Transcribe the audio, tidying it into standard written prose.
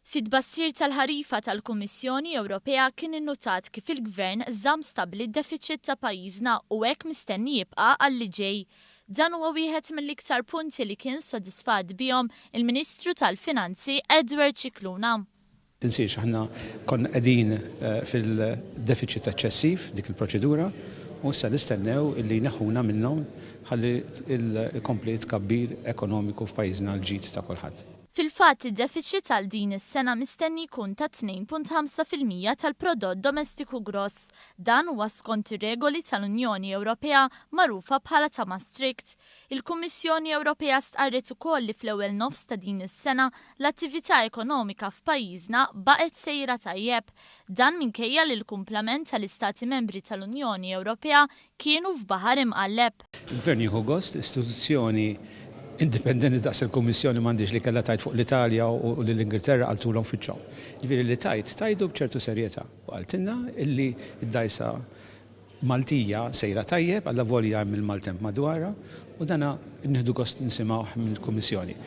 Fit-tbassir tal-ħarifa tal-Kummissjoni Ewropea kien innutat kif il-Gvern żamm stabbli d-defiċit ta' pajjiżna u hekk mistenni jibqa' għal li ġej. Dan huwa wieħed mill-iktar punti li kien sodisfatt bihom il-Ministru tal-Finanzi Edward Scicluna. Tinsiex aħna konna qegħdin fil-defiċit eċċessiv, dik il-proċedura, u issa nistennew illi jneħħuna minnhom ħalli jkompli t-tkabbir ekonomiku f'pajjiżna għall-ġid ta' kulħadd. Fil-fatt, id-defiċit għal din is-sena mistenni jkun ta' 2.5% tal-prodott domestiku gross. Dan huwa skont ir-regoli tal-Unjoni Ewropea magħrufa bħala ta' Maastricht. Il-Kummissjoni Ewropea stqarret ukoll li fl-ewwel nofs ta' din is-sena l-attività ekonomika f'pajjiżna baqgħet sejra tajjeb. Dan minkejja li l-kumplament tal-Istati Membri tal-Unjoni Ewropea kienu f'baħar imqalleb. Il-Gvern jieħu gost, istituzzjoni indipendenti daqs il-Kummissjoni m'għandhiex li kellha tgħid fuq l-Italja u lill-Ingilterra qaltulhom f'wiċċhom. Jiġifieri li tgħid, tgħidu b'ċertu serjetà. U qaltilna illi d-dgħajsa Maltija sejra tajjeb, allavolja hemm il-maltemp madwarha, u dana nieħdu gost nisimgħuh mill-Kummissjoni.